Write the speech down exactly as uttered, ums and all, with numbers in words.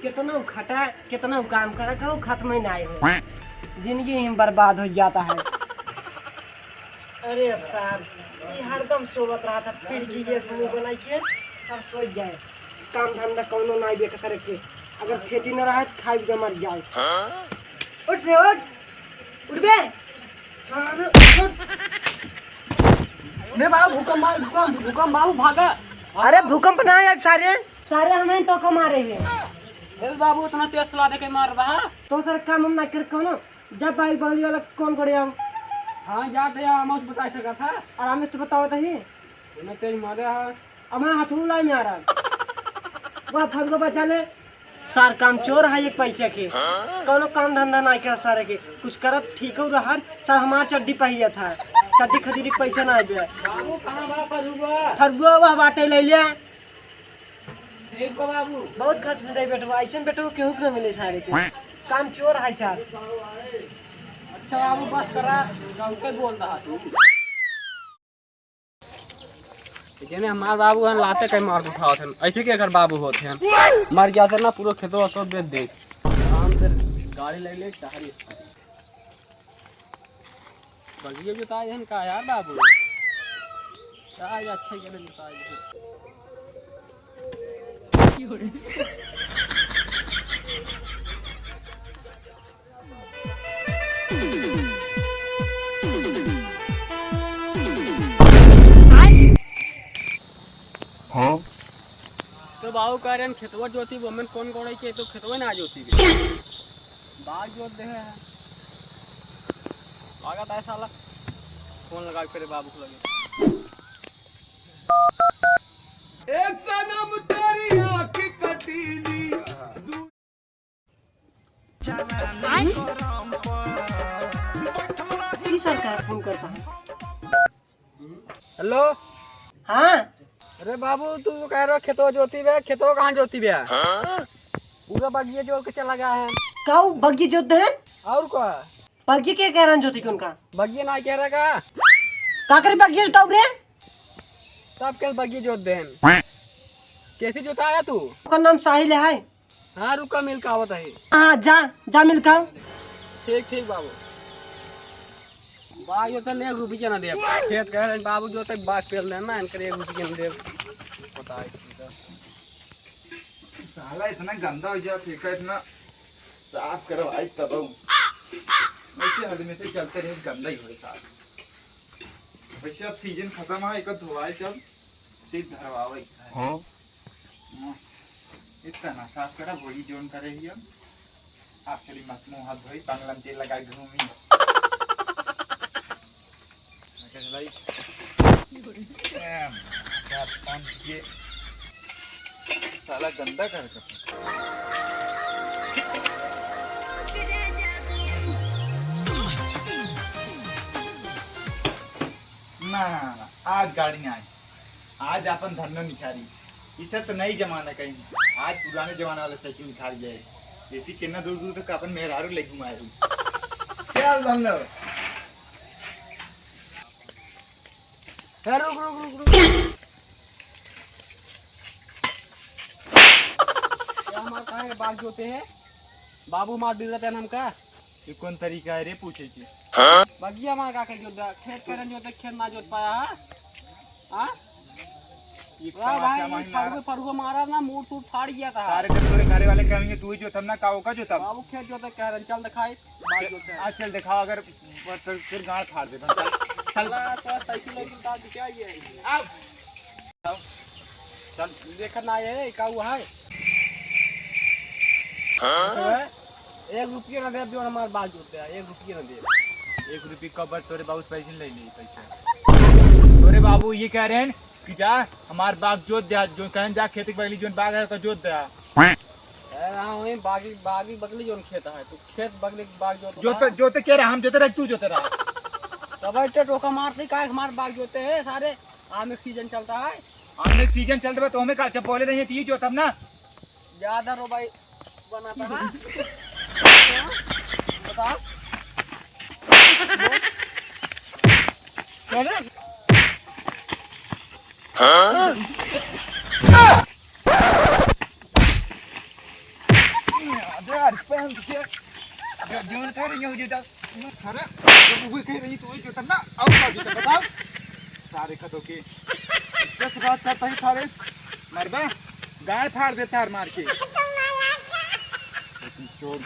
कितना खटा, कितना काम करा, कहूँ खत्म ही नाहीं हो। जिंदगी ही बर्बाद हो जाता है। अरे साहब, ये हरदम सोवत रहा था, पिड़की के मुंह बनाई के सब सोच जाए। काम धंधा कौनो नाहीं बेटा करे के, अगर खेती न रहा तो खाई के मर जाए। उठ रे उठ, उठ बे। सारे उठ। रे बाबू, भूकंप बा, भूकंप, भूकंप बाबू, भागा। अरे भूकंप ना आया सारे, सारे हमें तो कमा रहे हैं। ए बाबू, इतना तेज चला दे के मार रहा। तो सर काम हम ना कर कौनो, जब भाई बगली वाला कौन करे हम। हाँ, जाते हैं, हम उस बता सका था। आराम से बताओ तो ही। उन्हें तेज मारे है। अब मैं हथुलाई में आ रहा। वह फल को बचा ले। सार काम चोर है एक पैसे के। कौनो काम धंधा नाहीं कर सारे के। कुछ करत ठीक हो रहा। सर हमार चड्डी पहिया था। चड्डी खरीदे के पैसा नाहीं बे। बाबू, कहाँ बा फरुआ? फरुआ वह बाटे ले ले। ठीक बा बाबू। बहुत खस रहे बेटवा, ऐसन बेटवा केहू के न मिले सारे के। काम चोर है सार। अच्छा बाबू, बस करा, गाँव के बोल रहा तू। जेने हमार बाबू हन, लाते कहीं मार उठावत हन, ऐसे के अगर बाबू होत हन, मर जाते ना, पूरा खेतवा सब बेच दे। आराम से गाड़ी ले ले, टहरी। बगिया जोताए हन का यार बाबू? का ये अच्छा गेले जोताए हन। हाँ? तो बाबू कह रहे हैं, खेतवा जोती, वो में कौन कोड़े के, तो खेतवा ना जोती बे। बाग जोत दे है। भागा ताए साला। फोन लगा के तेरे बाबू को लगे। एक सनम तेरी आँख कटीली, दू- की सरकार फोन करता है? हेलो। हाँ। अरे बाबू, तू कह रहा खेतवा जोती बे, खेतवा कहाँ जोती बे? पूरा बगिया जोत के चला गया है। का उ बगिया जोत दे हैं? और का? बगिया के कह रहा जोती कौन का? बगिया ना कह रहा का? का करे बगिया जोताऊ रे? सब के बगिया जोत दे हैं। कैसे जोताया तू? ओकर नाम साहिल है। हाँ, रुका, मिल का आवत है। हाँ, जा, जा मिल का। ठीक, ठीक बाबू। बाग जोते एक रुपया ना दे। खेत कह रहे बाबू जोते बाग पेल देना, इनकर एक रुपया ना दे। पता है किधर। साला इतना गंदा हो गया, फेंका इतना साफ करवाई तब हम। ऐसे आदमी से चलते रहे, गंदा ही होए साला। वैसे अब सीजन खत्म है, एक धोवाई सब, फिर धरवावे के है। हाँ। हाँ। इतना ना साफ करा, वही जोन करे ही हम। आप चली मत मुंह हाथ धोई, बंगला में तेल लगाई घूमी। अच्छा भाई। एम, चार पाँच ये साला गंदा कर कर। ना, ना, ना, ना, आज गाड़ी आई, आज अपन धंधा निखारी। इसे तो नई जमाना कहीं, आज पुराने जमाना वाला साइकिल निखारी जाए। जैसे कितना दूर दूर तक अपन मेहरारू ले घुमाए। क्या धंधा? ए, रुक, रुक, रुक, रुक। ये हमार काहे बाग जोते हैं? बाबू मार दिल रहते हैं हमका। ये कौन तरीका है रे पूछे के? बगिया मार का के जोत दा, खेत करन जोते, खेत ना जोत पाया, हाँ? हाँ? ये वाह भाई, ये फरुआ, फरुआ मारा ना, मूड़ तूड़ फाड़ गया था। सारे जब तोरे घरे वाले कहेंगे, तू ही जोतम ना, का ओका जोतम? बाबू खेत जोते कह रहे, चल दिखाई, बाग जोते हैं। आज चल दिखाओ, अगर तो फिर गांड फाड़ देता। चल, चल। साला, तो साइकिल वाइकिल उतार के क्या ये है? आओ। चल, देखत ना है, का हुआ है? हाँ? तो है, एक रुपया ना देब, जो हमार बाग जोते हैं, एक रुपया ना देब। एक रुपया कब तोरे बाबू से पैसे ले ली, पैसे। तोरे बाबू ये कह रहे हैं कि जा, हमार बाग जोत दे, जो कहन जा, खेती के बगली जोन बाग है, ओका जोत दे। ए, हाँ, वही बागी, बागी बगली जोन खेत है, तू खेत बगली बाग जोत जोते, रहा। जोते के रहा, हम जोते रहे, तू जोते रहा। तब ऐसे टोका मारते, काहे हमार बाग जोते हैं सारे, आम एक सीजन चलता है। आम एक सीजन चलता है, तो हमें का, जब बोले नहीं है, तो ये जोतब ना। ज्यादा रो भाई, बनाता है। बता। क्या रे? हाँ? जो, जो कह रही हो, जो डा-, अरे, जब वो कह रही तो वही जो करना, और क्या जो बताओ? सारे खतों के। दस बात करता है सारे। मरबा, गाड़ फाड़ दे तार मार के। लेकिन चोर।